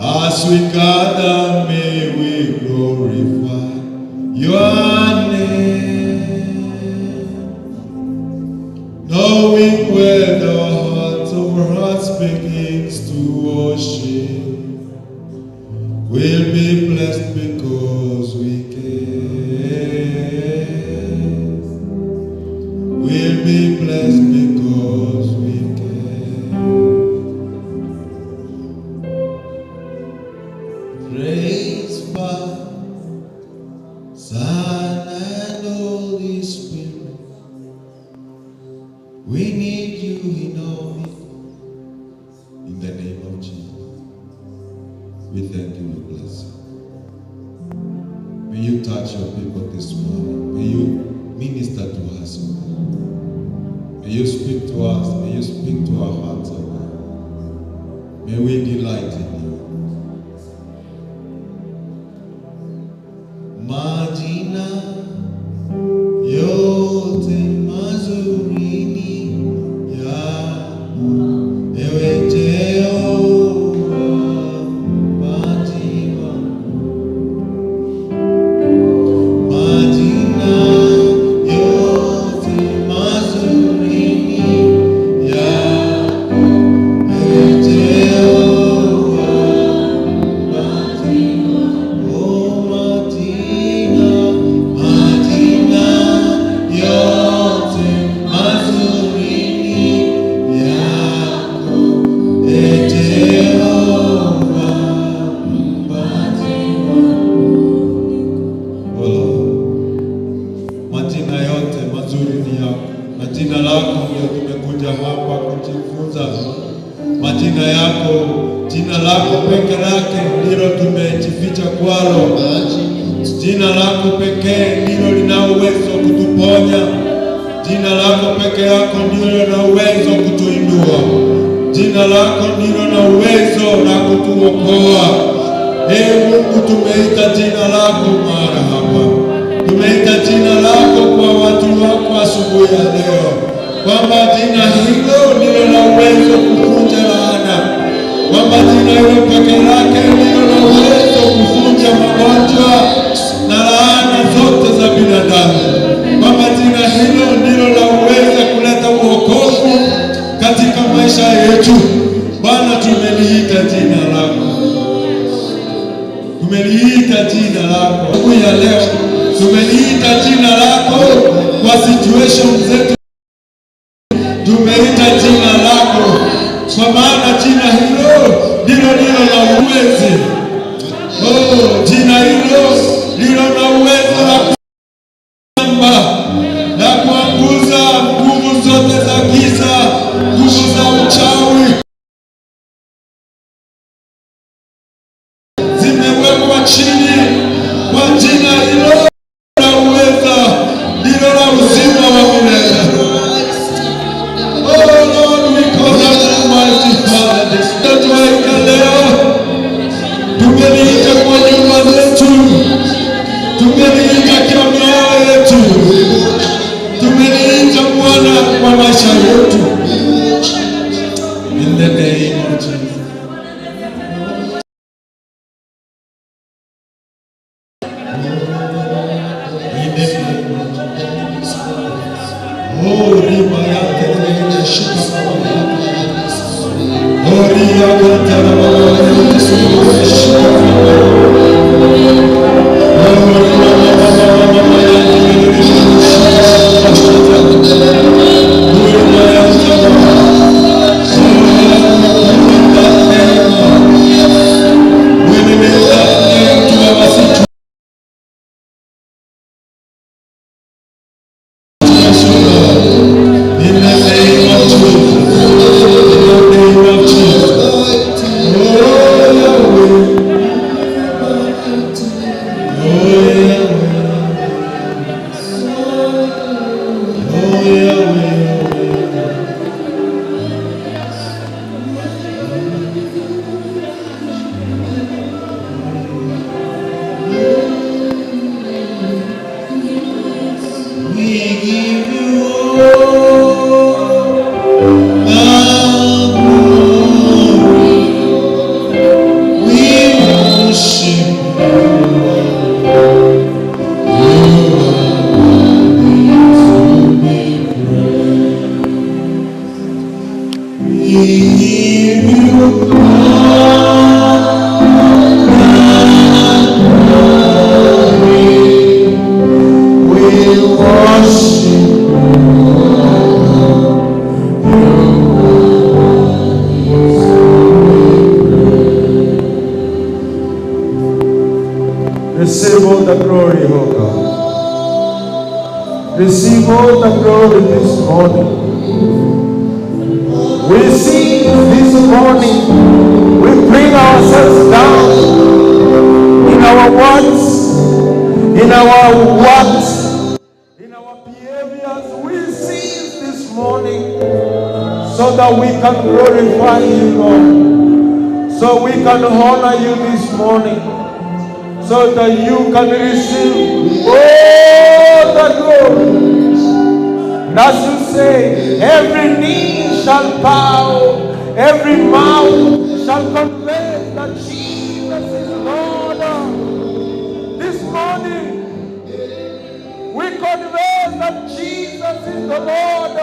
As we gather, may we glorify your name. Knowing where the heart of our hearts begins to worship, we'll be blessed because we care. We'll be blessed because we care. Praise Father, Son, and Holy Spirit. We need you in our midst. In the name of Jesus, we thank you, we bless you. May you touch your people this morning. May you minister to us, O God. May you speak to us. May you speak to our hearts, O God. May we delight in you. Majina yote mazuri ni yako, ewe Jehova mpaji wangu. Majina yote mazuri ni yako, ewe Jehova mpaji wangu. Oh, majina, majina yote mazuri ni yako, e Jehova mpaji wangu. Oh Lord, majina yote mazuri ni yako, na jina lako ndio tumekuja hapa kujifunza. Majina yako, jina lako peke lake ndilo tumejificha kwalo. Jina lako pekee ndilo lina uwezo kutuponya. Jina lako peke yako ndilo lina uwezo kutuinua. Jina lako ndilo na uwezo la kutuokoa. Ee Mungu, tumeita jina lako mara hapa, tumeita jina lako kwa watu wako asubuhi ya leo, kwamba jina hilo ndilo la uwezo kuvunja laana, kwamba jina hilo peke lake ndilo la uwezo kuvunja magonjwa na laana zote za binadamu, kwamba jina hilo ndilo la uwezo kuleta uokovu katika maisha yetu. Bwana, tumeliita jina lako, tumeliita jina lako siku ya leo, tumeliita jina lako kwa situation zetu, tumeita jina lako kwa maana jina hilo ndilo lilo la uwezi. Oh, jina hilo lilo na uwezo la kuamba na kuanguza nguvu zote za giza, nguvu za uchawi zimewekwa chini kwa jina hilo la uweza, ndilo la uzima wa milele. Oh Lord, we call on you, mighty Father. Tunaita leo, tumeliita kwa nyumba zetu, tumeliita kwa mioyo yetu, tumeliita Bwana kwa maisha yetu. In the name of Jesus. In the name of Jesus. Oh, riba yake ile shika baba. Oh, ria kanta na baba shika baba. Oh, riba baba baba baba yake ile shika baba. Oh, riba yake baba. We give you all the glory. We worship Receive all the glory, O God. Receive all the glory this morning. We sing this morning. We bring ourselves down in our words, in our works, in our behaviors. We sing this morning so that we can glorify you, Lord. So we can honor you this morning so that you can receive all the glory. And as you say, every knee shall bow, every mouth shall confess that Jesus is Lord. This morning, we confess that Jesus is the Lord.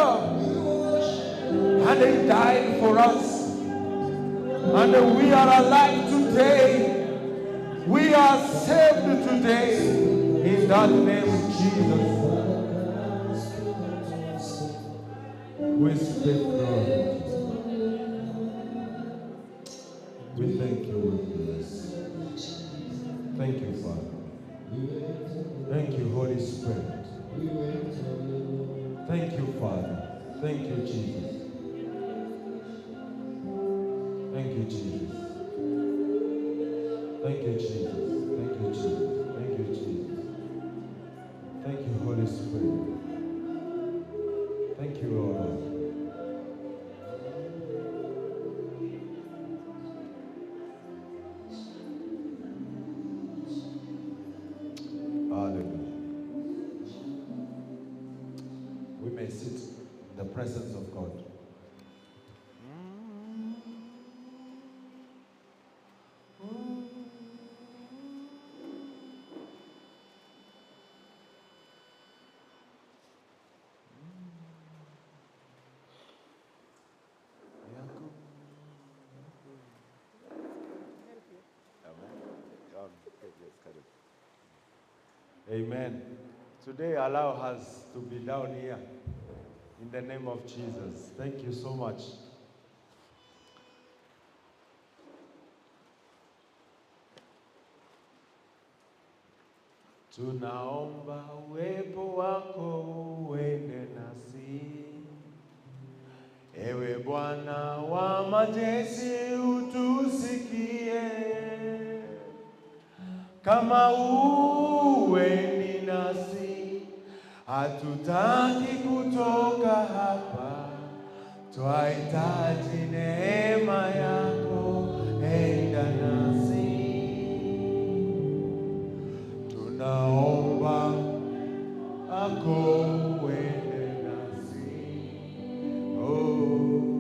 And He died for us. And we are alive today. We are saved today in that name, Jesus. We speak glory. We thank you, we bless. Thank you, Father. Thank you, Holy Spirit. Thank you, Father. Thank you, Jesus. Thank you, Jesus. Thank you, Jesus. Thank you, Jesus. Thank you, Jesus. Thank you, Holy Spirit. Thank you, Lord. Hallelujah. We may sit in the presence of God. Amen. Today, allow us to be down here in the name of Jesus. Thank you so much. Tunaomba uwepo wako uende nasi, ewe Bwana wa majeshi, utusikie kama huendi nasi, hatutaki kutoka hapa, twahitaji neema yako, enda nasi. Tunaomba ako uende nasi. Oh,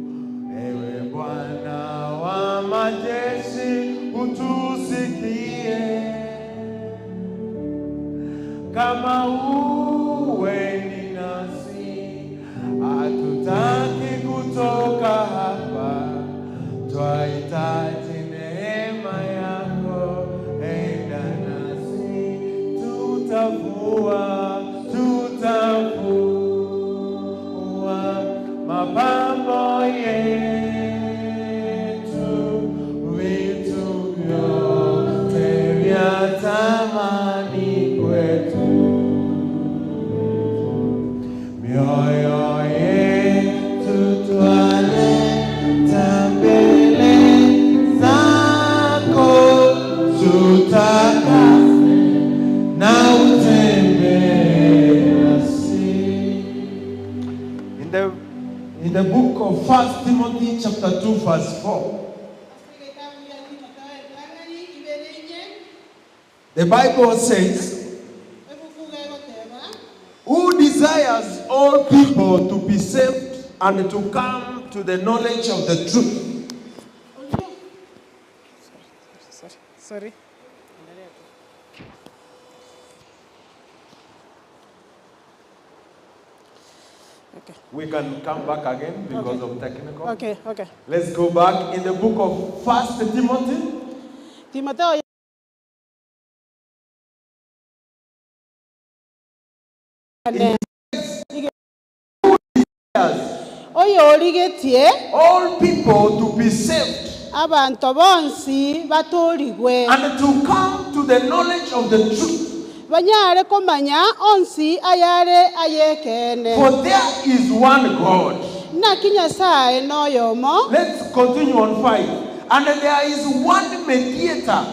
ewe Bwana wa majeshi, utusikie kama huendi nasi, hatutaki kutoka hapa, twahitaji neema yako, enda nasi, tutavua, tutavua mapambo yetu, vitu vyote vya thamani kwetu. Mioyo yetu twaleta mbele zako, tutakase na utembee nasi. In the book of First Timothy chapter 2 verse 4, the Bible says, who desires all people to be saved and to come to the knowledge of the truth. Sorry. Sorry. Endelea tu. Okay. We can come back again because of technical. Okay, okay. Let's go back in the book of First Timothy. Timotheo Oyorigetie All people to be saved abanto bonsi batoorigwe. and to come to the knowledge of the truth. Banyare komanya onsi ayare ay'ekeene. For there is one God. Naki Nyasae noyomo. Let's continue on 5. And there is one mediator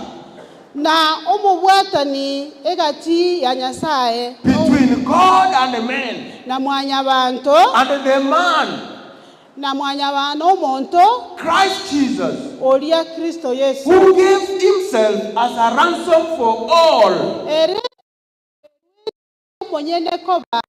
Na omobwatani egati ya Nyasae between God and man, na mwanyabanto, and the man, na mwanyabana omonto, Christ Jesus, oria Kristo Yeso. who gave himself as a ransom for all. Ere omonyene koba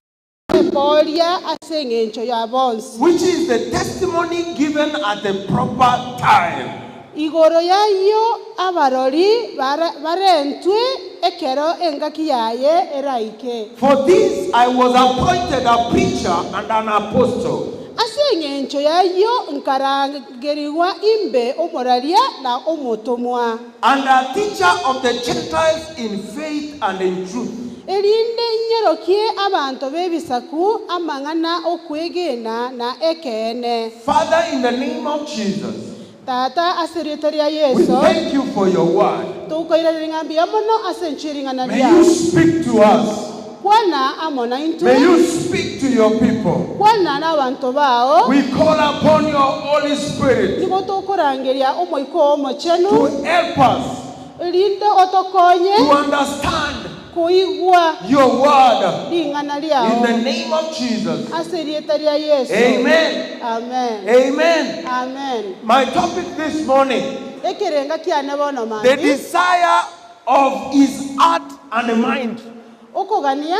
eboria ase eng'encho ya bonsi. Which is the testimony given at the proper time. Igoro y'ayio abarori barentwe ekero engaki yaye eraike. For this I was appointed a preacher and an apostle. Ase engencho y'ayio nkarangerigwa imbe omoraria na omotomwa. And a teacher of the Gentiles in faith and in truth. Erinde inyorokie abanto b'ebisaku amang'ana 'okwegena na ekeene. Father, in the name of Jesus. Tata, ase erieta ria We Yeso, thank you for your word. tokoiraneria ng'a mbuya mono ase enchwa y'ering'ana May riao. you speak to us. Kwana amo naintwe. May you speak to your people. Kwana nabanto bao. We call upon your Holy Spirit. Nigo tokorangeria Omoika oo Omochenu. To help us. Erinde otokonye. To understand. Koigwa. Your word. Ring'ana riao. In the name of Jesus. Ase erieta ria Yeso. Amen. Amen. Amen. Amen. My topic this morning. Ekerenga kiane bono The mambia. desire of his heart and mind. Okogania.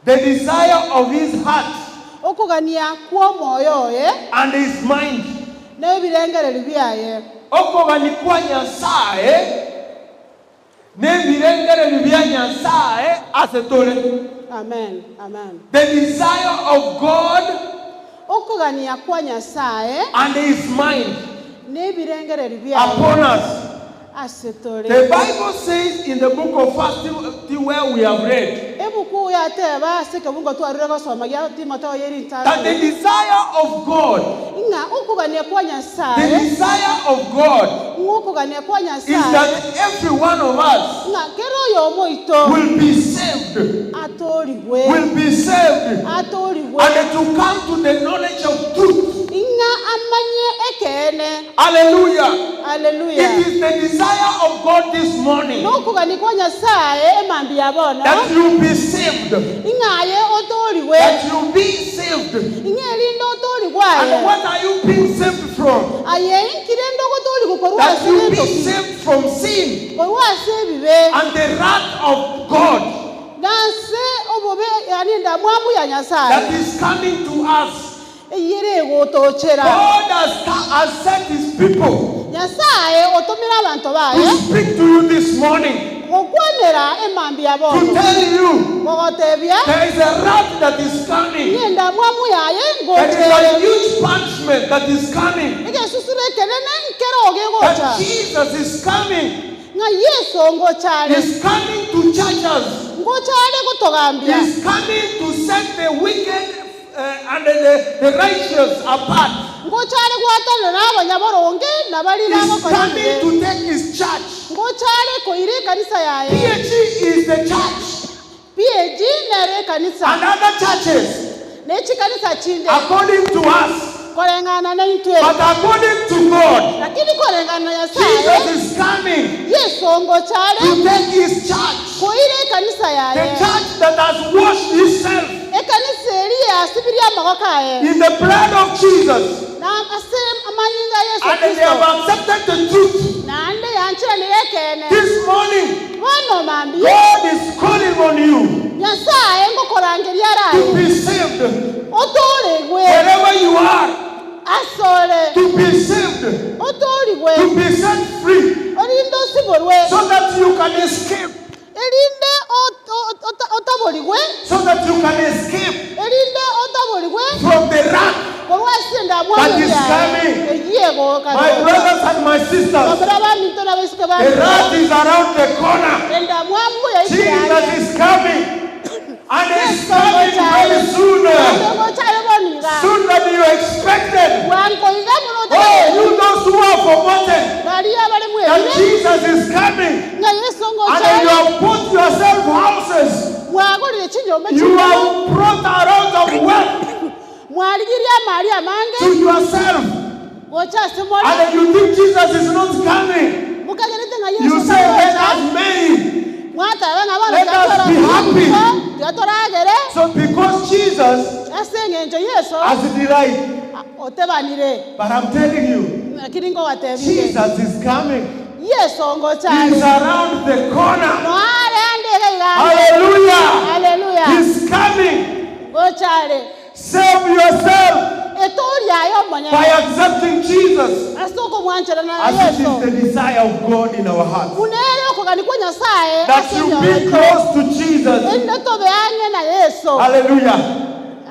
The desire of his heart. Okogania kw'omoyo oye. And his mind. Na ebirengererio biaye. Okogania kwa Nyasae nebirengererio bia Nyasae ase tore. Amen. Amen. The desire of God. Okogania kwa Nyasae. And his mind. Nebirengererio biaye. Upon us. Ase tore. The Bible says in the book of First Timothy where we have read. Ebuku yateba ase ekebungo twarure gosoma gia Timotheo y'erintano. That the desire of God. Ng'a okogania kwa Nyasae. The desire of God. Ng'a okogania kwa Nyasae. Is that every one of us. Ng'a kera oyomo oito. Will be saved. Atorigwe. Will be saved. Atorigwe. And to come to the knowledge of truth. Ng'a amanye ekeene. Hallelujah. Hallelujah. It is the desire of God this morning. Nokogania kwa Nyasae emambia bono. That you be saved. Ng'a aye otorigwe. That you be saved. Ng'a erinde otorigwe aye. And what are you being saved from? Aye inki rende ogotorigwa korwa That ase you be gento ki? saved from sin. Korwa ase ebibe. And the wrath of God. Na ase obobe yaani endamwamu ya Nyasae. That is coming to us. Eyio ere egotochera. God has, has sent his people. Nyasae otomire abanto baye. To speak to you this morning. Gokwanera emambia bono. To tell you. Gogotebia. There is a wrath that is coming. Ng'a endamwamu yaye There is a ngochere. huge punishment that is coming. Egesusuro ekenene nkero gegocha. That Jesus is coming. Ng'a Yeso ngochare. He's coming to judge us. Ngochare gotogambia. He's coming to set the wicked uh, and the, the righteous apart. Ngochare gwatanana abanyaboronge na baria He's bagokora coming ebibe. to take his church. Ngochare koira ekanisa yaye. PAG is the church. PAG nere ekanisa. And other churches. Ne chikanisa chinde. According to us. Koreng'ana naintwe. But according to God. Lakini koreng'ana na Nyasaye. Jesus is coming. Yeso ngochare. To take his church. Koira ekanisa yaye. The church that has washed itself. Ekanisa eria yasibirie amagoko aye. In the blood of Jesus. Na ase amanyinga a Yeso And they have Kristo. accepted the truth. Naende yancheranire ekeene. This morning, Bono mambia. God is calling on you. Nyasaye ngokorangeria To araye. be saved. Otoorigwe. Wherever you are. Asore. To be saved. Otoorigwe. To be set free. Erinde osiborwe. So that you can escape. Erinde otaborigwe. So that you can escape. Erinde otaborigwe. From egoka My brothers and my sisters, Bamura baminto na abaiseke the baminto wrath is around the corner. endamwamu yaikire Jesus ang'e. is coming. And he's Yeso coming ngochare very soon. ngochare boniga Sooner than you expected. bwango iga muno Oh, you those who are forgotten baria bari that mwebire Jesus is coming. nga Yesu And ngochare you have put yourself houses. mwagorire chinyomba You chinyomba have brought a lot of wealth mwarigirie amari amange to yourself. gocha ase more And then you think Jesus is not coming. mukagerete nga You Yesu say, let tagocha us marry. mwataba nga bono Let us be happy. tiga toragere So because Jesus ase eng'encho Yesu has delight. otebanire But I'm telling you, lakini ngowatebire Jesus is coming. Yesu ngochare He's around the corner. noare ande iga Hallelujah. haleluya He's coming. ngochare Save yourself etoria yo by monyene accepting Jesus ase okomwanchera na as it is Yesu the desire of God in our hearts. unere okogani kwa Nyasaye That ase you emioyo be yaito. close to Jesus. Ende tobe ang'e na Yesu Hallelujah.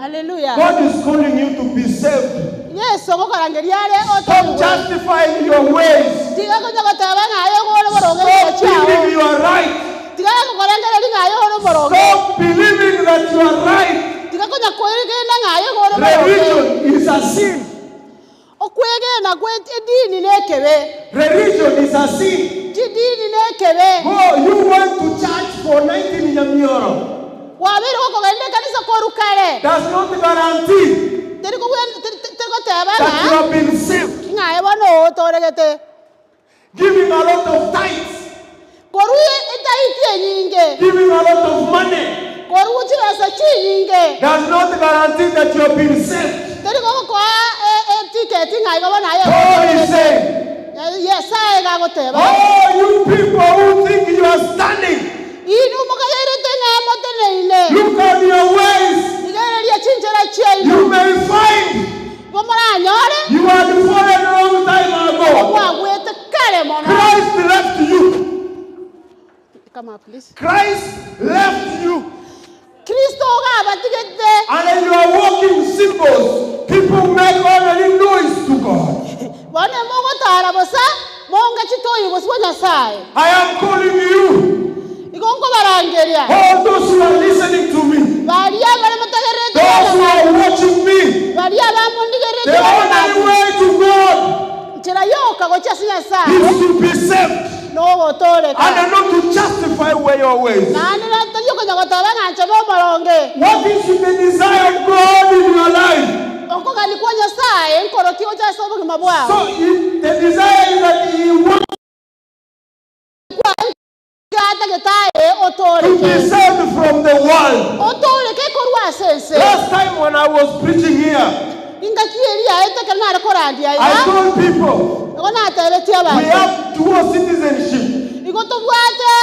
haleluya God is calling you to be saved. Yesu ngokorangeria are Stop otorigwe justifying your ways. tiga konya goteba ng'aye gore boronge enchera Stop chiao thinking you are right. tiga gokorengereria ng'aye ore boronge Stop believing that you are right. tiga konya kwegena ng'aye gore boronge Religion is a sin. okwegena kwe edini nekebe Religion is a sin. chidini nekebe Go, you went to church for 19 Nyamioro. wabere gokogenda ekanisa korukare Does not guarantee teri goteba that you ng'a have been saved. ng'aye bono otoregete Giving a lot of tithes, koru etaiti enyinge giving a lot of money, koru chibesa chinyinge does not guarantee that you have been saved. teri gogokoa etiketi ng'aye bono aye God is saying, Nyasaye gagoteba Oh, you people who think you are standing, inu mukagerete ng'a moteneine look on your ways. igereria chinchera chiaino You may find bomoranyore you had fallen a long time ago. mwagwete kare mono Christ left you. Come up, please. Christ left you. Kristo gabatigete And then you are walking symbols. People make already noise to God. bono mogotara bosa monga chitoyi bosi bwa Nyasaye I am calling you. igo nkobarangeria All those who are listening to me, baria bare motegerete those who are watching me, baria bamondigerete the only way to God nchera yoka gochia ase Nyasaye is to be saved nogotoreka and not to justify where your ways. naende natoria okonya goteba ng'a bomoronge What is the desire of God in your life? okogani kwa Nyasaye nkoroki gocha ase obogima bwao So if the desire is that He wants gatagetaye to be otoreke saved from the world. otoreke korwa ase ense Last time when I was preaching here, ingaki eria aetekere nare korandia I iga told people igo natebetie we abanto have dual citizenship. igo tobwate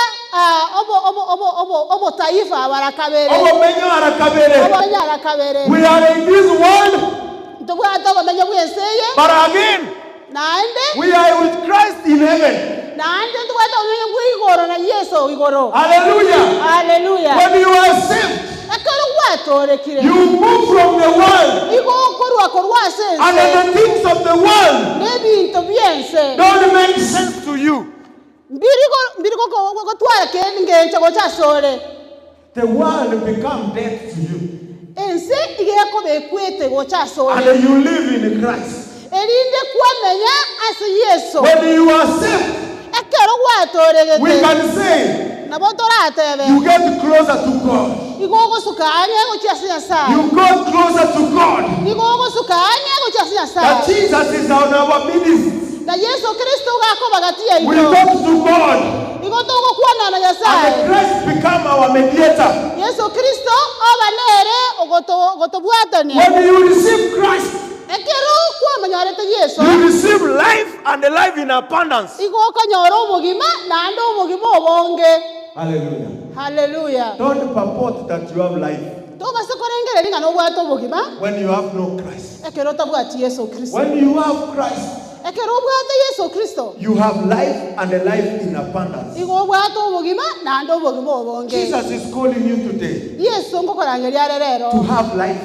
obotaifa barakabere Obomenyo arakabere. obomenyo arakabere We are in this world, tobwate obomenyo bwense eye but again, naende we are with Christ in heaven. naende tobwate obomenyo bwa igoro na Yesu igoro Hallelujah. haleluya When you are saved, ekero gwatorekire you move from the world, igo okorwa korwa ase and ense then the things of the world n'ebinto byense don't make sense to you. mbiri gotwara ngencho gocha asore The world become dead to you, ense igekoba ekwete gocha asore and then you live in Christ. erinde kwamenya ase Yesu When you are saved, ekero we gwatoregete can say nabo toratebe you get closer to God. igo ogosuka ang'e gochia ase Nyasaye You go closer to God. igo ogosuka ang'e gochia ase That Nyasaye Jesus is on our ministry. na Yesu Kristo gakoba gati We yaito talk to God, igo togokwana na and Nyasaye Christ become our mediator. Yesu Kristo oba nere ogotobwatania When you receive Christ, ekero kwamanyorete Yesu you receive life and the life in abundance. igo okonyora obogima naende obogima obonge Hallelujah. haleluya Don't purport that you have life tobase korengereria ng'a nobwate obogima when you have no Christ. ekero otabwati Yesu Kristo When you have Christ, ekero obwate Yesu Kristo you have life and a life in abundance. igo obwate obogima naende obogima obonge Jesus is calling you today Yesu ngokorangeria are rero to have life.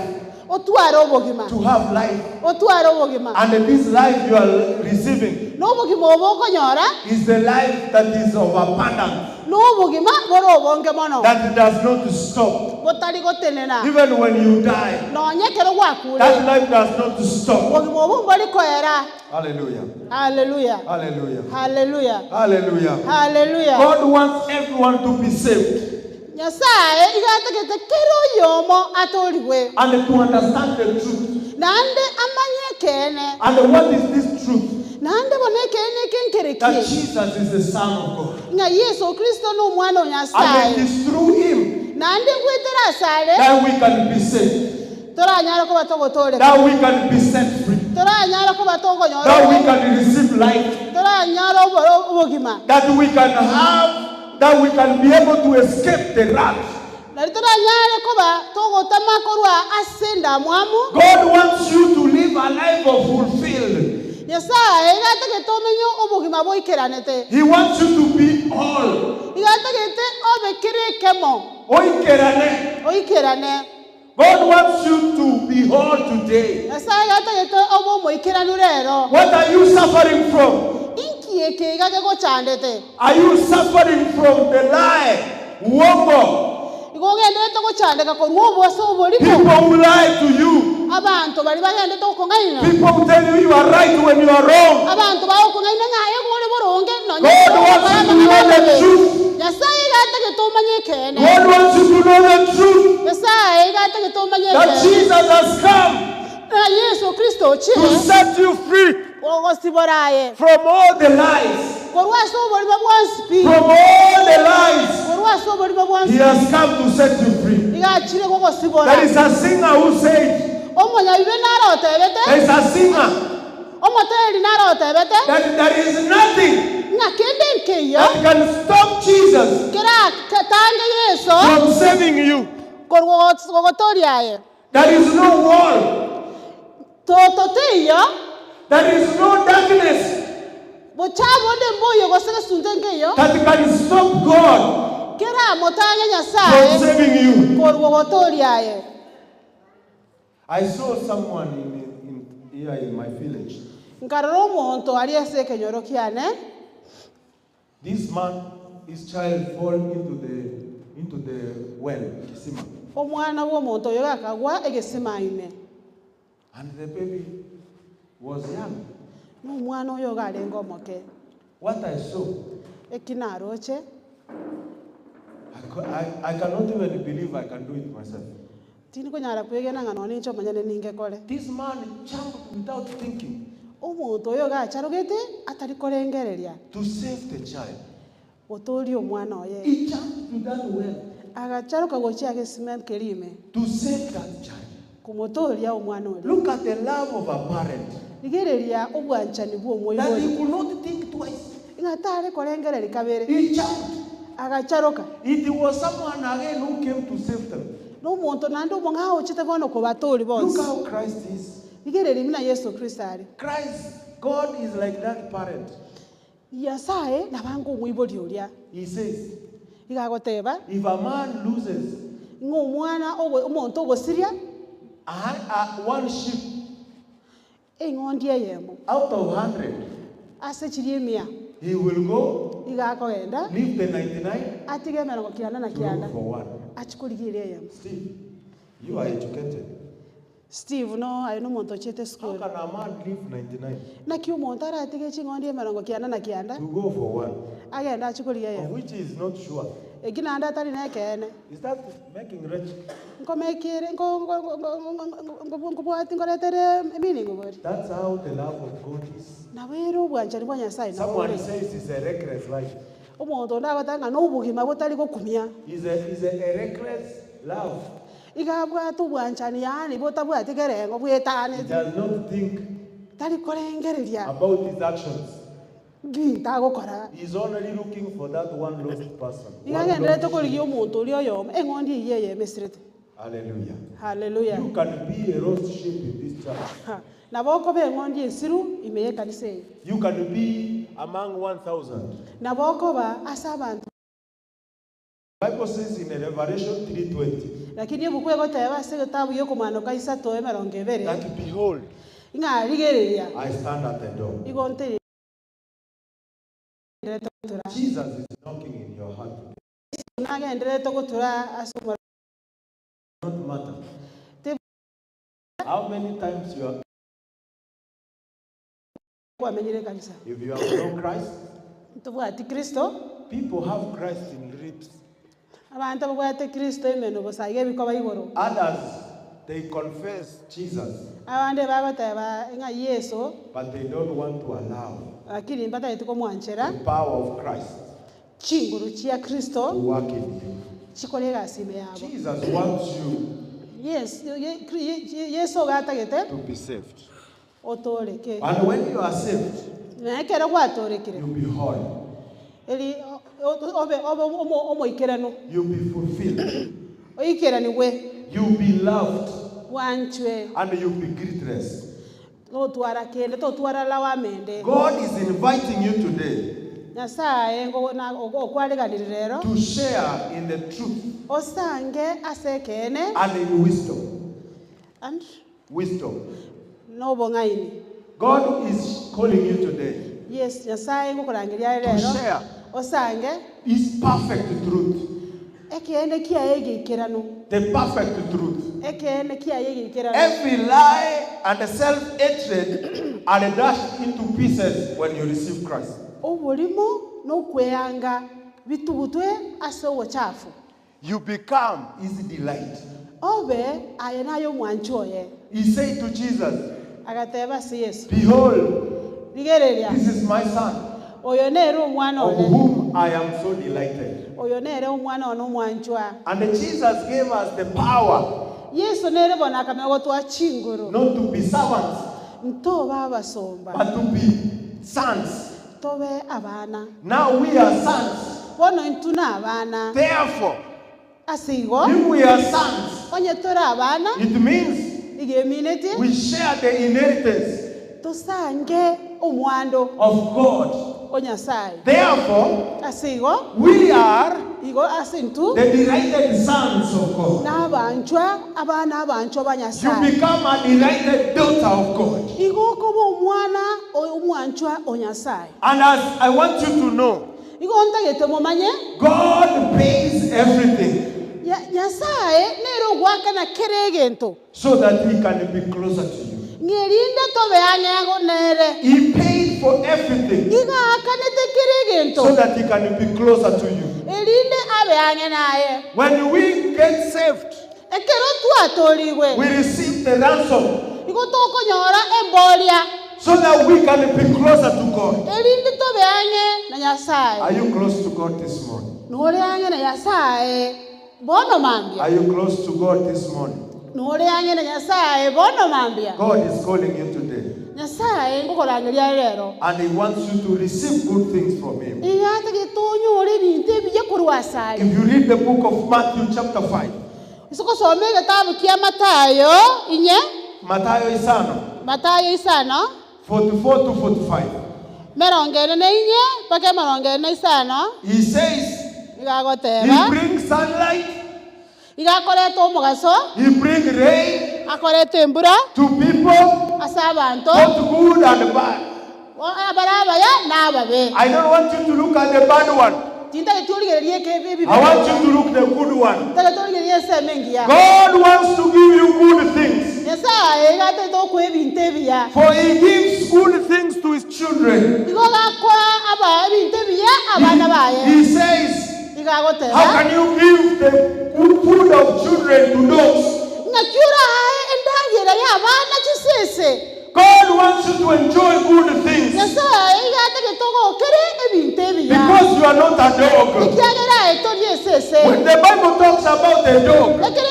Otware obogima. To have life. Otware obogima. And this life you are receiving Na obogima obo okonyora is the life that is of abundance, nobogima bore obonge mono, that does not stop. botari gotenena. Even when you die, Nonya ekero gwakure, that life does not stop. obogima obwo mbori koera. Hallelujah. Haleluya. Hallelujah. Haleluya. Hallelujah. Haleluya. God wants everyone to be saved Nyasae iga atagete kera oyomo atorigwe, and to understand the truth. naende amanye ekeene. And what is this truth? Naende bono ekeene eke nkere That ki? Jesus is the Son of God. Ng'a Yeso Kristo nomwana o And it Nyasae, is through him naende ngoetera asare that we can be saved, toranyare koba togotoreka, that we can be set free, toranyare koba tokonyora that we obo- can receive life, toranyare oboro obogima, that we can have, that we can be able to escape the wrath. nari toranyare koba togotama korwa ase endamwamu. God wants you to live a life of fulfilled. Nyasae iga atagete omenye obogima boikeranete, He wants you to be all. iga atagete obe kere ekemo Oikerane. oikerane. God wants you to be whole today. Nyasae iga atagete obe omoikeranu rero. What are you suffering from? Inki eke iga gegochandete? Are you suffering from the lie? Uongo. Igo ogenderete gochandeka korwa oboase oborimo. People who lie to you. Abanto baria bagendete gokong'aina. People who tell you you are right when you are wrong. Abanto bagokong'aina ng'a aye gore boronge nonya God wants you to know the truth. Nyasae iga atagete omanye ekeene. God wants you to know the truth Nyasae iga atagete omanye that ekeene. Jesus has come Ng'a Yeso Kristo to ochire set you free gogosibora aye from all the lies. korwa ase oborimo bwonsi pi. From all the lies. Korwa ase oborimo He bwonsi has come to set you free. iga achire gogosibora. There is a singer who said, Omonyabibe naro otebete, There is a singer omoteri naro otebete that there is nothing ng'a kende nkeiyo that can stop Jesus kera tange Yeso from saving you. korwa gogotoria aye. There is no wall. Toto teiyo There is no darkness bocha bonde mboyo gose gesunte nkeiyo that can stop God kera motange from Nyasaye saving you. korwa gotoria aye. I saw someone in here in my village. Nkarora omonto aria ase ekenyoro kiane. This man, his child fall into the well, Kisima. Omwana bwa omonto oyo akagwa egesima ime. And the baby was young. Na omwana oyo iga arenge omoke. What I saw, Eki naroche, I cannot even believe I can do it myself. tindi konyara kwegena ng'a nonye inche omonyene ningekore. This man jumped without thinking Omonto oyo iga acharogete atari korengereria to save the child. gotoria omwana oye. He jumped to that well Agacharoka gochia gesima keria ime to save that child. komotoria omwana oria. Look at the love of a parent Rigereria obwanchani bwa that omoibori he could not think twice. ng'a tare korengereria kabere. He jumped. Agacharoka. It was someone again who came to save them. Na omonto naende omong'ao ochete bono kobatori Look bonsi. how Christ is. Rigereria buna Yeso Kristo are. Christ, God is like that parent. Nyasaye nabanga omoibori oria. He says, Iga agoteba if a man loses ng'a omwana ogo- omonto ogosiria one sheep eng'ondi eyemo out of 100, ase chiria emia, he will go, iga akogenda leave the 99 atige emerongo kianda na to kianda look for one. achikorigia eria eyemo. Steve, you are educated. Steve no aye nomonto ochete How esukuru. can a man leave 99 Naki omonto aratige ching'ondi emerongo kianda na kianda to go for one? agenda achikorigia Of eyemo which he is not sure. eki naende atari na ekeene. Is that making rich? Nkomekire nkobwati nkoretere meaning bori. That's how the love of God is. Nabo ere obwanchani bwa Nyasaye nabo Someone bore. says it's a reckless life. Omonto onde agoteba ng'a na obogima botari gokumia. It's a reckless love. Iga abwate obwanchani yaani botabwati kerengo He bwetanete. does not think Tari korengereria about his actions. binto agokora. He's only looking for that one lost person. Iga One agenderete lost korigia sheep. omonto oria oyomo eng'ondi eywo eyemesirete. Hallelujah. Haleluya. You can be a lost sheep in this church. Ha, nabo okoba eng'ondi ensiru ime ya ekanisa eye. You can be among 1,000. Nabo okoba ase abanto. Bible says in Revelation 3:20, Lakini ebuku egoteba ase egetabu gi'okomanoka isato emerongo ebere, that behold, ng'a rigereria, I stand at the door. igo ntenerete gotura. Jesus is knocking in your heart today. Yeso nagendererete gotura ase omorero. Not matter Te- how many times you are, Kwamenyire ekanisa. if you have no Christ, Ntobwati Kristo. people have Christ in lips. Abanto babwate Kristo emenu bosa iga ebikoba igoro. Others, they confess Jesus, Abande bagoteba ng'a Yeso, but they don't want to allow lakini mbatagete komwanchera the power of Christ chinguru chia to Kristo work in you. chikore egasi ime yabo. Jesus wants you Yes, Yeso ogatagete to be saved. otooreke. And when you are saved, Na ekero gwatoorekire, you'll be whole, eri obe obe omoikeranu, you'll be fulfilled, oikeranigwe, you'll be loved, bwanchwe, and you'll be greetless. totwara kende, totwara lawama ende. God is inviting you today Nyasaye okwareganire rero to share in the truth osange ase ekeene and in wisdom. and Wisdom. nobong'aini. God is calling you today Yes, Nyasaye ngokorangeria to rero share osange His perfect truth. ekeene kiaye egeikeranu The perfect truth. ekeene kiaye egeikeranu. Every lie and self hatred are dashed into pieces when you receive Christ. Oborimo na okweanga bitugutwe ase obochafu. You become his delight. Obe aye naye omwancho oye. He said to Jesus, Agateba ase Yeso, Behold, rigereria, this is my son, oyo nere omwana of one, whom I am so delighted. oyo nere omwana one omwanchwa. And Jesus gave us the power Yeso nere bono akamenya gotwa chinguru, not to be servants, ntobe abasomba, but to be sons. tobe abana. Now we are sons. Bono intwe na abana. Therefore, Ase igo, if we are sons, onye tore abana, it means igemineti, we share the inheritance tosange omwando of God. o Nyasaye. Therefore, Ase igo, we are igo ase intwe, the delighted sons of God. nabanchwa, abana abanchwa ba You Nyasaye. become a delighted daughter of God. Igo okoba omwana omwanchwa o Nyasaye. And as I want you to know, Igo ntagete momanye, God pays everything Nyasaye nere ogwakana kere egento. so that he can be closer to you. Ng'erinde tobe ang'e nere. He paid for everything Igo aakanete kere egento. so that he can be closer to you. Erinde abe ang'e naye. When we get saved, Ekero twatorigwe, we receive the ransom igo tokonyora emboria. so that we can be closer to God. Erinde tobe ang'e na Nyasaye. Are you close to God this morning? Nore ang'e na Nyasaye bono mambia. Are you close to God this morning? Nore ang'e na Nyasaye bono mambia. God is calling you today Nyasaye ngokorangeria rero. and He wants you to receive good things from Him. Igatagete onyore ebinto ebiya korwa asare. If you read the book of Matthew, chapter 5, Ase gosoma egetabu kia Mathayo inye, Mathayo Isano, Mathayo isano, 44 to 45, merongo ene na inye mpaka emerongo ene na isano, he says, iga agoteba, He brings sunlight, iga akoreta omogaso, He brings rain akoreta embura, to people, ase abanto, both good and bad. abare abaya na ababe. I don't want you to look at the bad one. Tintagete origererie eke ebibe. I want you to look the good one. Ntagete origererie ensemo engiya. God wants to give you good things. Nyasaye iga atagete okoa ebinto ebiya. For he gives good things to his children. Igo gakora aba ebinto ebiya abana baye. He says, Iga agoteba. How can you give the good food of children to dogs? Ng'aki orae endagera ya abana chisese. God wants you to enjoy good things Nyasaye iga atagete ogokere ebinto ebiya. because you are not a dog. Ekiagera aye tori esese. When the Bible talks about a dog Ekere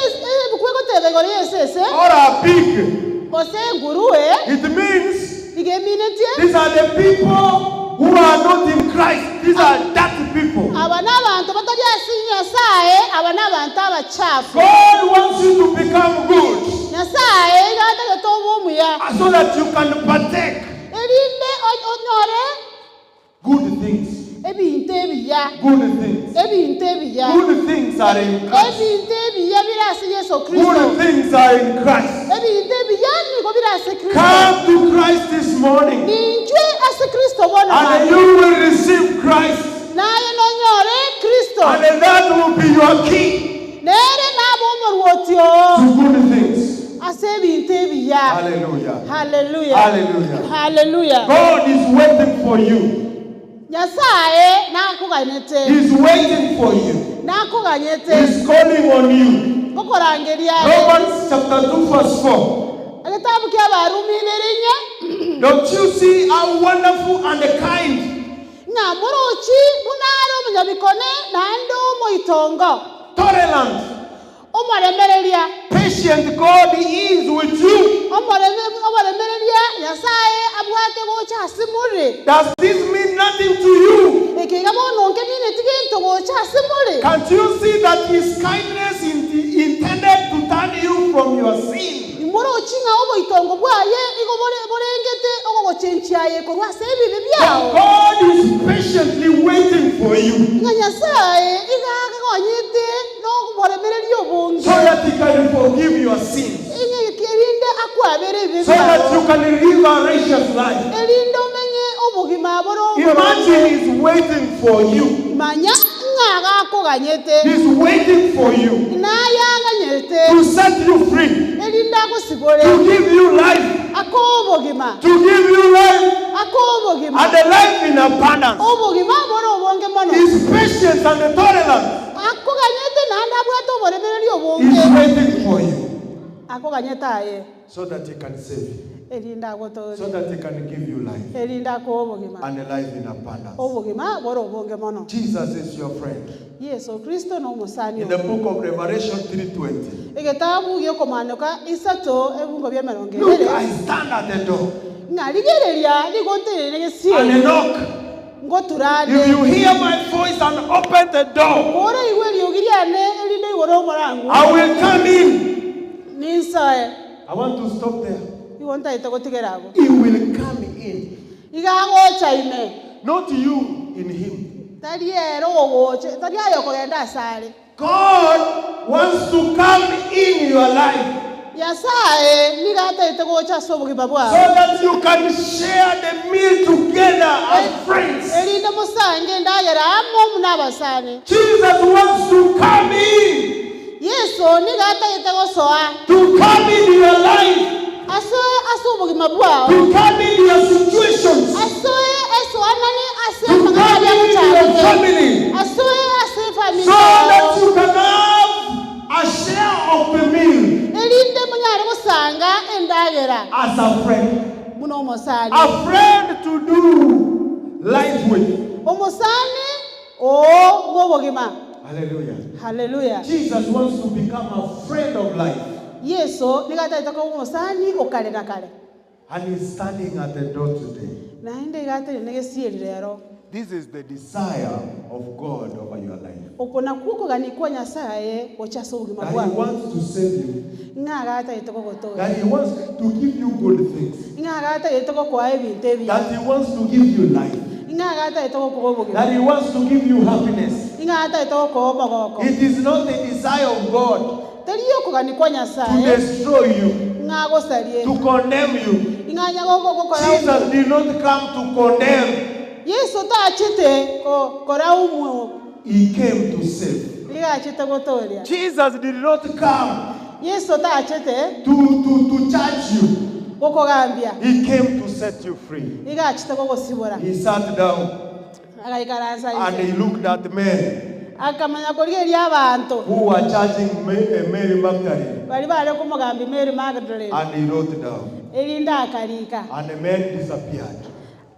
ebuku egoteba igoro ya esese, or a pig, gose enguruwe, it means iga eminetie, these are the people who are not in Christ. These are dirty people. aba n'abanto batari ase Nyasaye, aba n'abanto abachafu. God wants you to become good Nyasaye iga atagete obe omuya, so that you can partake erinde onyore good things. Ebinto ebiya. Good things. Ebinto ebiya. Good things are in Christ. Ebinto ebiya bire ase Yeso Kristo. Good things are in Christ. Ebinto ebiya nigo bire ase Kristo. Come to Christ this morning Ninchwe ase Kristo bono and mambia. you will receive Christ. Naye nonyore Kristo. And that will be your key Nere nabe omorwoti oo to good things. ase ebinto ebiya. Hallelujah. Haleluya. Hallelujah. Haleluya. God is waiting for you. Nyasaye nakoganete. He's waiting for you. Nakoganyete. He's calling on you. Ngokorangeria are. Romans chapter 2, verse 4. Egetabu kia Abarumi ibere inye. Don't you see how wonderful and kind Ng'a morochi buna are omonyabikone naende omoitongo. tolerant, Omoremereria. patient God is with you? Omoreme omoremereria Nyasaye abwate gocha ase more. Does this mean nothing to you? Eke iga bono onke mineti gento gocha ase more. Can't you see that His kindness in intended to turn you from your sin? Imorochi ng'a oboitongo bwaye igo bore borengete ogogochenchia aye korwa ase ebibe biao. God is patiently waiting for you Ng'a Nyasaye iga akogonyete noboremereria obonge. so that He can forgive your sins, Ing'e erinde akwabere ebibe so that you biao. can live a righteous life. Erinde omenye obogima bore Imagine oboronge. He's waiting for you. Manya ng'a agakoganyete. He's waiting for you Naye aganyete. to set you free, Erinde agosibore. to give you life, Akoe obogima. to give you life, Akoe obogima. and the life in abundance. Obogima bore obonge mono. His patience and the tolerance Akoganyete naende abwate oboremereria is obonge. waiting for you Akoganyete aye. so that He can save you, Erinde so agotorie. that He can give you life Erinde akoe obogima. and a life in abundance. Obogima bore obonge mono. Jesus is your friend. Yeso Kristo na omosani In the oo. book of Revelation 3:20, Egetabu giokomanoka isato ebungo bia emerongo look, ebere. I stand at the door Ng'a rigereria nigo ntenene and gesieri. knock. Ngoturane. If you hear my voice and open the door, Kore igwe eriogi riane erinde igoro omorango. I will come in. Ninsoe. I want to stop there. Igo ntaete gotigera abwo. He will come in. Iga agocha ime. Not you in him. Tari ere ogocha, tari aye okogenda asare. God wants to come in your life Nyasaye nigo ataete gocha ase obogima so bwao. that you can share the meal together as friends. Erinde mosange endagera amo buna abasani. Jesus wants to come in, Yeso nigo ataete gosoa to come in your life, asoe ase obogima bwao. to come in your situations, Asoe esoanane ase to amang'ana come aria in your agochandete. family, Asoe ase efamiri so that yao. you can have a share of the meal Erinde monyare gosanga endagera as a friend. buna omosani. A friend to do life with. Omosani oo bwa obogima. Hallelujah. Haleluya. Jesus wants to become a friend of life. Yeso nigo ataete koba omosani okare na kare. And he's standing at the door today. Naende iga atenene gesieri rero. This is the desire of God over your life. Oko nakwo okogania kwa Nyasaye gocha ase obogima That he bwao. wants to save you. Ng'a iga ataete kogotoria. That he wants to give you good things. Ng'a iga ataete gokoa ebinto ebiya. That he wants to give you life. Ng'a iga ataete gokoa obogima. That he wants to give you happiness. Ng'a ataete gokoa omogoko. It is not the desire of God Tari okogania kwa to Nyasaye destroy you, ng'a agosarie. to condemn you. Ng'a anya gokora Jesus did not come to condemn. Yeso tachete kora umwe. He came to save. Iga achete gotoria. Jesus did not come Yeso tachete to charge you. gokogambia. He came to set you free. Iga achete gogosibora. He sat down Agaikaransa and inse. he looked at men Akamanya korigeria abanto. who were charging Mary Magdalene. Bari bare komogambi Mary Magdalene. And he wrote down. Erinde akarika. And the men disappeared.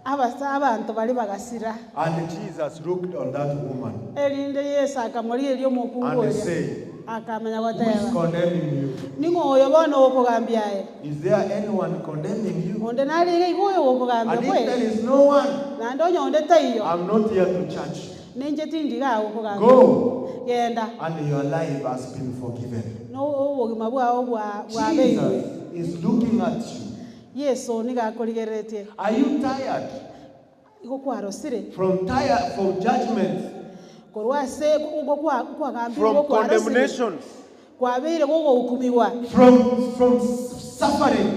Abasa abanto bari bagasira. And Jesus looked on that woman Erinde Yesu akamorigeria omokungu and he oria. said, Akamanya Who is goteba. condemning you? Ning'o oyo bono okogambia aye? Is there anyone condemning you? Onde narenge igo oyo okogambia And if there kweri. is no one, Naende onye onde taiyo. I'm not here to judge you. Ninche tindiga okogambia. Go, Genda. and your life has been forgiven. No obogima bwao bwa bwabeirwe. Jesus is looking at you. Yeso nigo akorigereretie. Are you tired? Igo kwarosire. From tire, from judgment, Korwa ase igo kwagambirwe from igo kwarosire. condemnations, Kwabeire gogohukumiwa. From suffering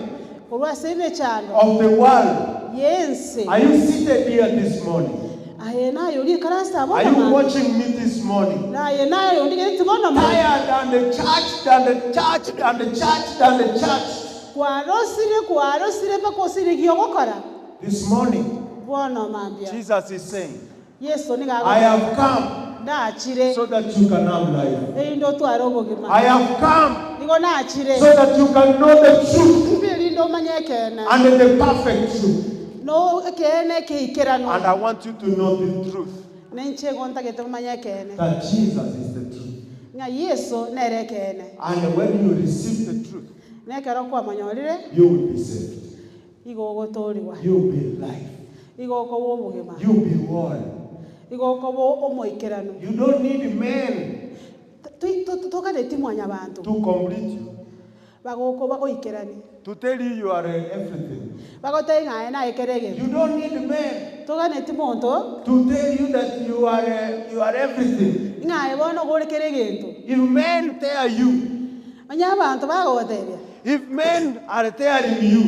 Korwa ase emechando of the world. y'ense. Are you seated here this morning? Aye naye oria ikaranse abo Are you namambia. watching me this morning? Naye naye ondigereti bono mambia. Tired and the church and the church and the church and the church. Kwarosire, kwarosire mpaka osire ogokora. This morning, Bono mambia. Jesus is saying, Yeso nigo I agoteba, have come Nachire, so that you can have life. erinde otware obogima. I have come Nigo nachire, so that you can know the truth erinde omanye ekeene, and the perfect truth. no ekeene ekeikeranu. And I want you to know the truth Na inche igo ntagete omanye ekeene, that Jesus is the truth. ng'a Yeso nere ekeene. And when you receive the truth, Na ekero kwamonyorire, you will be saved. igo ogotoorigwa, You will be life. igo okoba obogima, You will be whole. igo okoba omoikeranu. You don't need men Toganeti mwanyabanto to complete you, bagoko bagoikerani to tell you you are everything. bagotebia ng'a aye naye kera egento. You don't need men Toganeti monto to tell you that you are everything. ng'a aye bono ogore kera egento. If men tell you, Onye abanto bagogotebia, if men are telling you,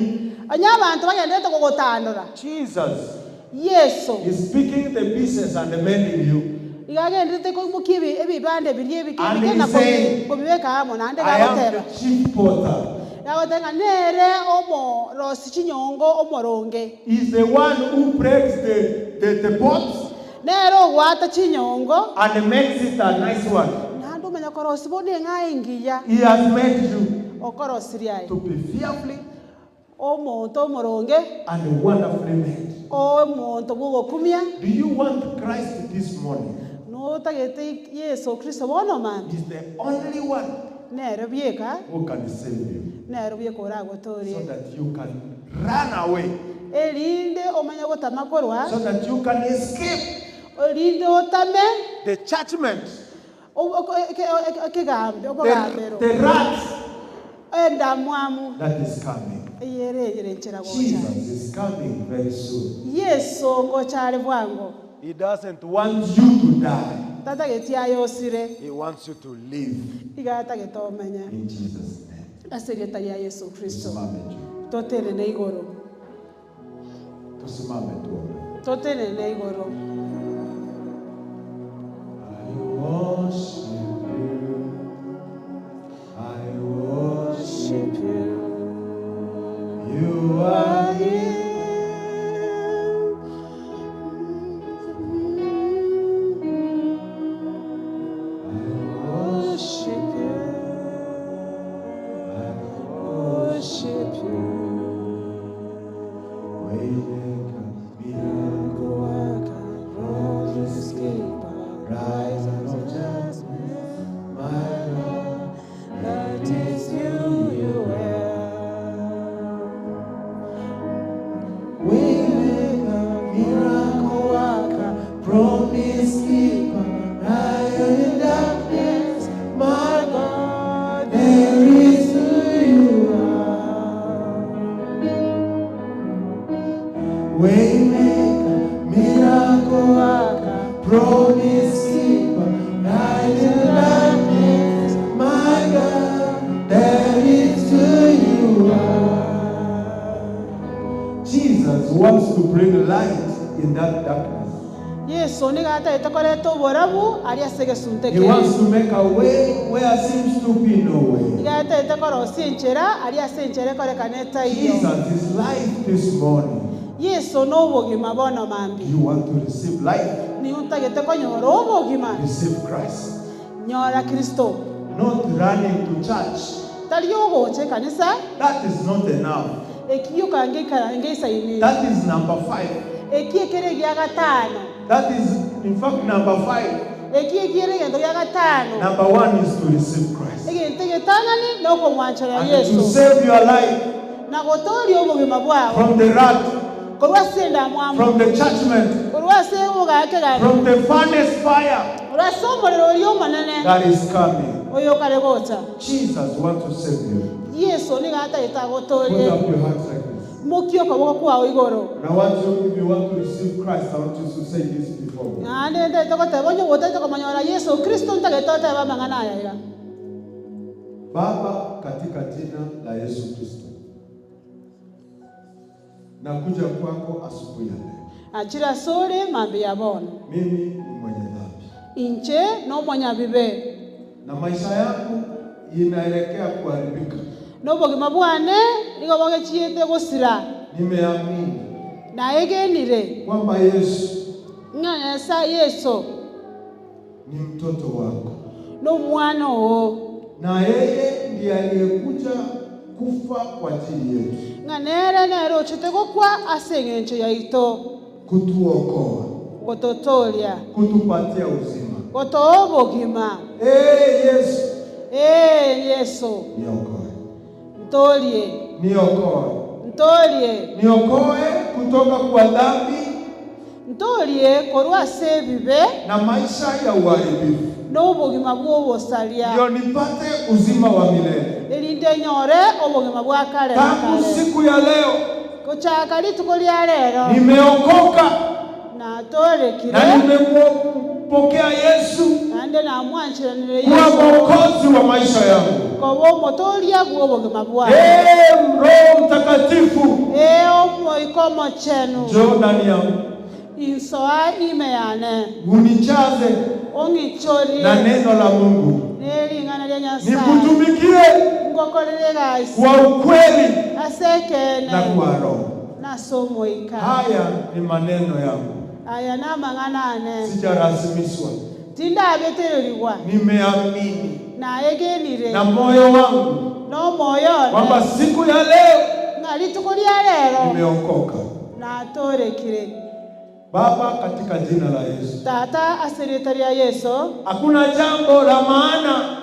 onye abanto bagenderete kogotandora, Jesus Yeso is picking the pieces and mending you. iga agenderete koimokia ebibande biria ebike And ebike he na saying, kobibeka amo naende I am gagoteba. the chief potter. Gagoteba ng'a nere omorosi chinyongo omoronge. He's the one who breaks the pots Nere ogwata chinyongo and makes it a nice one. naende omanya korosia bono eng'aa engiya. He has made you Okorosirie aye. to be fearfully Omonto omoronge. and wonderfully made. Omonto bw'ogokumia. Do you want Christ this morning? Notagete Yeso Kristo bono mambia. He's the only one Nere bieka. who can save you. Nere bieka oragotorie. So that you can run away. Erinde omanye gotama korwa. So that you can escape. Erinde otame. The judgment. Ekegambero. The wrath. Endamwamu. That is coming. Eyere enchera gocha. Jesus is coming very soon. Yeso ngochare bwango. He doesn't want you to die. Tatageti ayosire. He wants you to live. Iga atagete omenye. In Jesus' name. Ase erieta ria Yesu Kristo. Tusimame juu. Totenene igoro. Tusimame tuombe. Totenene igoro. I worship you. I worship you. You are here. I worship you. I worship you. Waymaker, miracle worker, promise keeper, rise of judgment, my God, that is you, you are. Waymaker, miracle worker, promise keeper, light in darkness, my God, there is who you are. Waymaker, miracle worker, promise keeper, light in darkness, my God, there is who you are. Jesus wants to bring light in that darkness. Yeso nigo atagete koreta oborabu aria ase egesunte He wants kere. to make a way where seems to be no way. Iga atagete korosia enchera aria ase enchera ekorekana etaiyo. Jesus is life this morning. Yeso n'obogima bono mambia. You want to receive life? Nigo ntagete konyora obogima. Receive Christ. Nyora Kristo. Not running to church. Tari ogocha ekanisa. That is not enough. Ekio kange ngeisaini. That is number 5. Ekio ekere gia gatano. That is, in fact, number 5. Ekio ekere egento gia gatano. Number 1 is to receive Christ. Egento egetang'ani nokomwanchera And to Yeso. save your life. Na gotoria obogima bwao. From the wrath. Korwa ase endamwamu. From the judgment. Korwa ase obogakegano. From the furnace fire. Korwa ase omorero oria omonene. That is coming. Oyo kare gocha. Jesus wants to save you. Yeso nigo atagete agotorie. Put up your hands like this. Mokia okoboko kwao igoro. And I want you, if you want to receive Christ, I want you to say this before me. Naende ntagete goteba onye gotagete komonyora Yeso Kristo ntagete otebe amang'ana aya iga. Baba, katika jina la Yesu Kristo, nakuja kwako asubuhi ya leo. Nachire asore mambia bono. Mimi ni mwenye dhambi Inche nomonyabibe, na maisha yangu inaelekea kuharibika. na obogima bwane nigo bogechiete gosira. Nimeamini Naegenire kwamba Yesu ng'a Nyasae Yeso ni mtoto wako nomwana oo, na yeye ndiye aliyekuja kufa kwa ajili yetu, ng'a nere nere ochete gokwa ase eng'encho yaito, kutuokoa, gototoria, kutupatia uzima. gotoa obogima. Ee Yesu, Ee Yeso, niokoe, ntorie, niokoe, ntorie, niokoe kutoka kwa dhambi ntorie korwa ase ebibe na maisha ya uharibifu, na obogima bwa obosaria, ndio nipate uzima wa milele. erinde nyore obogima bwa kare na Tangu kare. siku ya leo Gochaka rituko ria rero nimeokoka natorekire na nimempokea Yesu naende namwanchiranire kuwa Yesu mwokozi wa maisha yangu. koba omotoria bwa obogima bwaye. Ee Roho Mtakatifu, Ee omoika omochenu, njoo ndani yangu insoa ime yane, unijaze na ong'ichorie neno la Mungu, nering'ana ria Nyasaye, nikutumikie ngokorere egasi kwa ukweli ase ekene na kwa roho. nase omoika. Haya ni maneno yangu, Aya namang'ana ane, sijarasimishwa, tindabetererigwa, nimeamini naegenire na moyo wangu nomoyo one kwamba siku ya leo ng'a rituko ria rero nimeokoka. natorekire. Baba, katika jina la Yesu, Tata ase erieta ria Yeso, hakuna jambo la maana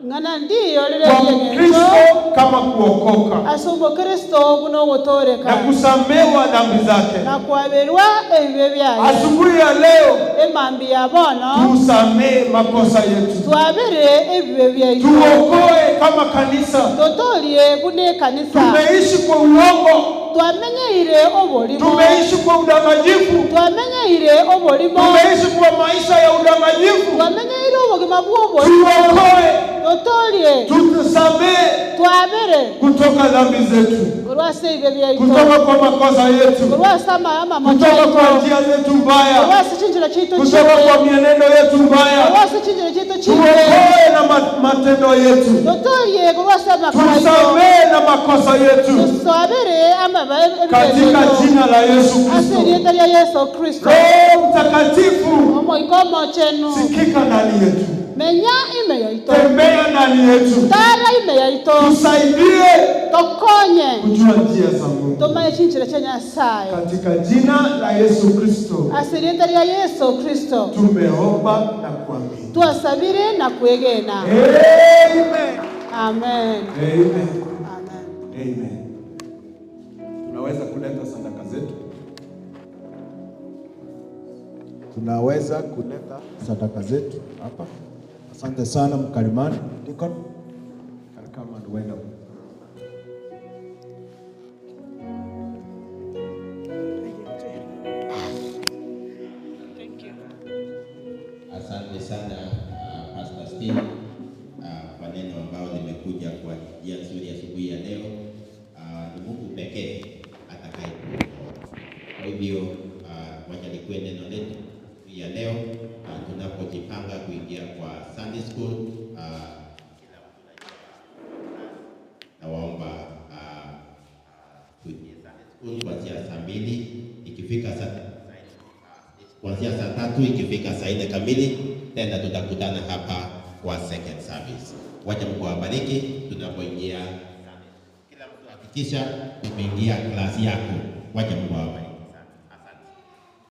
ng'ana ndiyo rire kwa rieng'encho Mkristo kama kuokoka ase omokristo buna na ogotoreka kusamewa dhambi zake. na kwaberwa ebibe biaye. Asubuhi ya leo Emambi ya bono tusamehe makosa yetu, twabere ebibe biaito, tuokoe kama kanisa. totorie buna ekanisa. Tumeishi kwa uongo, Twamenyeire oborimo, tumeishi kwa udanganyifu, twamenyeire oborimo, tumeishi kwa maisha ya udanganyifu. twamenyeire obogima bwa oborimo. Tuokoe, Totorie, tusamehe twabere kutoka dhambi zetu, korwa ase ebibe biaito, kutoka kwa makosa yetu, korwa ase amamocho kutoka kwa aito, njia zetu korwa mbaya, ase chinchera chiaito kutoka kwa chibe, mienendo yetu mbaya. korwa ase chinchera chiaito chibe, Tuokoe na matendo yetu, totorie korwa ase amakoro aito, tusamehe na makosa yetu, tusabere amaba ebibe katika biaito jina la Yesu ase Kristo. erieta ria Yesu Kristo. Roho Mtakatifu, Omoika omochenu, sikika ndani yetu, menya ime yaito, tembea ndani yetu, tara ime yaito, tusaidie tokonye kujua njia za Mungu, tomanye chinchera chia Nyasaye katika jina la Yesu Kristo ase erieta ria Yesu Kristo. tumeomba na kuamini. Twasabire na kwegena. Amen. Amen. Amen. Amen. Amen. Tunaweza kuleta sadaka zetu, tunaweza kuleta sadaka zetu hapa. Asante sana mkalimani Deacon. Can come and wind up. Asante sana Pastor Steve kwa neno ambalo limekuja kwa njia nzuri asubuhi ya leo. Ni Mungu pekee atakayetuokoa. Kwa hivyo wacha likuwe neno letu ya leo tunapojipanga kuingia kwa Sunday school. Kila mtu nawaomba tuingie Sunday school kuanzia saa 2 ikifika saa kuanzia saa 3 ikifika saa 4 kamili, tena tutakutana hapa kwa second service. Wacha Mungu awabariki tunapoingia. Kila mtu hakikisha umeingia klasi yako. Wacha Mungu awabariki.